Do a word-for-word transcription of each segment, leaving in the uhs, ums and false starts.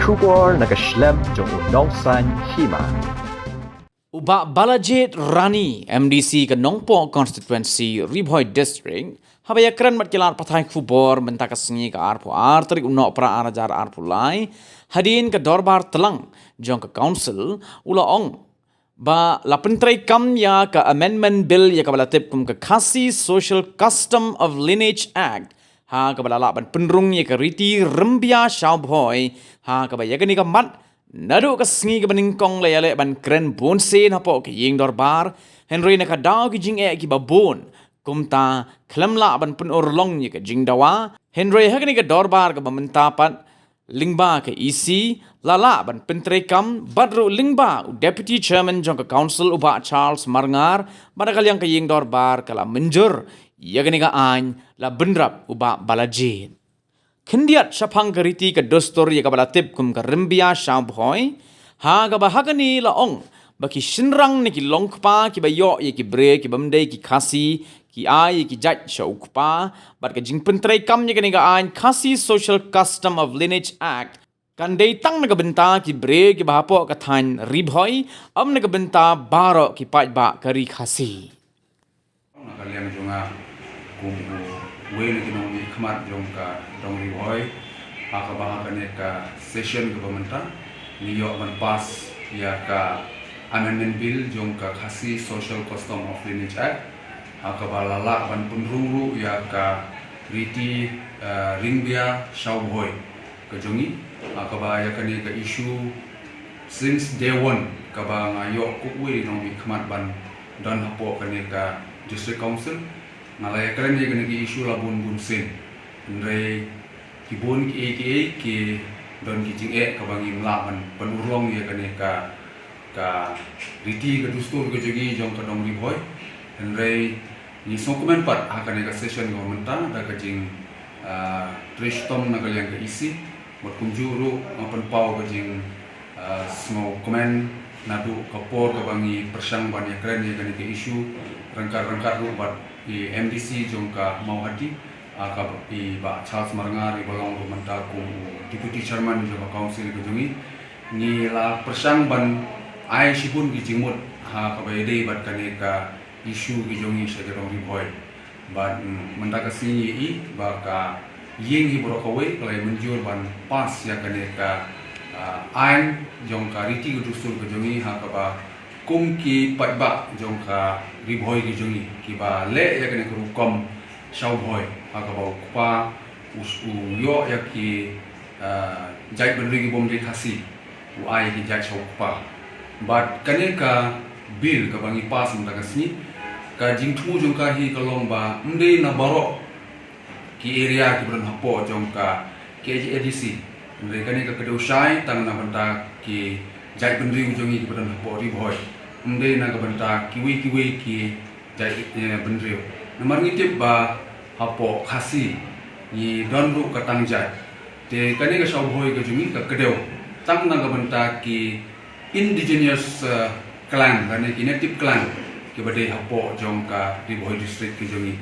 Khubor na ka shlem jong u nongsan hima. U Bah Balajied Rani, M D C ka Nongpoh Constituency, Ri Bhoi District, haba ïakren bad ki lad pathai khubor mynta ka sngi ka arphew ar tarik u Nohprah ar hajar arphew lai, hadien ka dorbar tlang jong ka Council, u la ong ba la pyntreikam ïa ka Amendment Bill ïa kaba la tip kum ka Khasi Social Custom of Lineage Act, ha kaba la lah ban pynrung ïa ka riti Rymbia Shaw Bhoi, ha kaba ïa kane ka mat naduh ka sngi kaba nyngkong la ïaleh ban kren bun sien hapoh ka ïing dorbar, hynrei na ka daw ki jingeh kiba bun, kumta khlem lah ban pynurlong ïa ka jingdawa, hynrei ha kane ka dorbar kaba mynta pat, lyngba ka E C, la lah ban pyntreikam bad ruh lyngba u Deputy Chairman jong ka Council u Bah Charles Marngar, bad na ka liang ka ïing dorbar ka la mynjur ïa kane ka aiñ, la bynrap u Bah Balajied. Khyndiat shaphang ka riti ka dustur ïa kaba la tip kum ka Rymbia Shaw Bhoi, ha kaba ha kane la ong ba ki shynrang ne ki longkpa kiba ïoh ïa ki briew kibym dei ki Khasi, ki ai ïa ki jait sha u kpa, bad ka jingpyntreikam ïa kane ka aiñ Khasi Social Custom of Lineage Act kan dei tang na ka bynta ki briew kiba hapoh ka thaiñ Ri Bhoi, ym na ka bynta baroh ki paidbah ka Ri Khasi. Na ka liang jong nga kum uwei na ki nongmihkhmat jong ka dong Ri Bhoi, ha kaba ha kane ka session kaba mynta ngi ïoh ban pass ïa ka Amendment Bill jong ka Khasi Social Custom of Lineage Act, ha kaba la lah ban pynrung ruh ïa ka riti, eh, Rymbia Shaw Bhoi ka jong ngi, ha kaba ïa kane ka issue since day one kaba nga ïoh kum uwei nongmihkhmat ban don hapoh kane ka District Council. Nga la ïakren ïa kane ka issue la bun bun sien, hynrei ki bun kiei kiei ki don ki jingeh kaba ngim lah ban pynurlong ïa kane ka, ka riti ka dustur ka jong ngi jong ka dong Ri Bhoi. Hynrei ngi sngewkmen pat ha kane ka session kaba mynta da ka jing, ah, trei shitom na ka liang ka E C, bad kumjuh ruh nga pynpaw ka jing, ah, sngewkmen naduh ka por kaba ngi pyrshang ban ïakren ïa kane ka issue ryngkat ryngkat ruh bad i M D C jong ka Mawhati, ah, ka i Bah Charles Marngar iba long ruh mynta kum u Deputy Chairman jong ka Council ka jong ngi. Ngi la pyrshang ban ai shibun ki jingmut ha kaba ïadei bad kane ka issue ki jong ngi sha ka dong Ri Bhoi. Bad, mm, mynta ka sngi ngi i ba ka ïing hi baroh kawei ka la ïa mynjur ban pass ïa kane ka, ah, aiñ jong ka riti ka dustur ka jong ngi ha kaba kum ki paidbah jong ka Ri Bhoi ki jong ngi kiba leh ïa kane ka rukom Shaw Bhoi ha kaba u kpa u, u ïoh ïa ki, ah, jaitbynriew kibym dei Khasi, u ai ki jait sha u kpa. Bad kane ka bill kaba ngi pass mynta ka sngi, ka jingthmu jong ka hi ka long ba ym dei na baroh ki area kiba don hapoh jong ka K H A D C, hynrei kane ka kdew shai tang na bynta ki jaitbynriew jong ngi kiba don hapoh Ri Bhoi, ym dei na ka bynta kiwei kiwei ki jait, eh, bynriew. Namar ngi tip ba hapoh Khasi ngi don ruh ka tang jait. Te kane ka Shaw Bhoi ka jong ngi ka kdew tang na ka bynta ki indigenous, eh, clan, lane ki native clan kiba dei hapoh jong ka Ri Bhoi District ka jong ngi.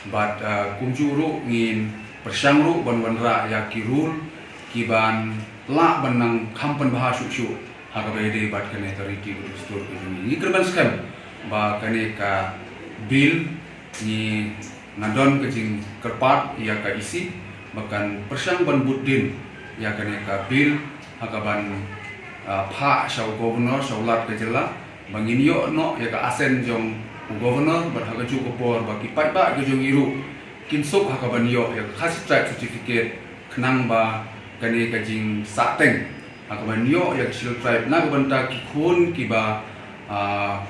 Bad, eh, kumjuh ruh ngin pyrshang ruh ban wanrah ïa ki rule kiban lah ban nang kham pynbha shuh shuh ha kaba ïadei bad kane ka riti ka dustur ka jong ngi. Ngi kyrmen skhem ba kane ka bill ngi, nga don ka jingkyrpad ïa ka E C ba kan pyrshang ban bud dien ïa kane ka bill ha kaban, ah, phah sha u Governor, sha u Lat ka jylla, ba ngin ïoh noh ïa ka assent jong u Governor, bad ha kajuh ka por ba ki paidbah ka jong ngi ruh kin suk ha kaban ïoh ïa ka Khasi Tribe Certificate, khnang ba kane ka jingsahteng ha kaban ïoh ïa ka Scheduled Tribe na ka bynta ki khun kiba, ah,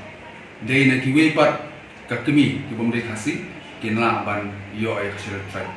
dei na kiwei pat ka kmie kibym dei Khasi kin lah ban ïoh ïa ka Scheduled Tribe.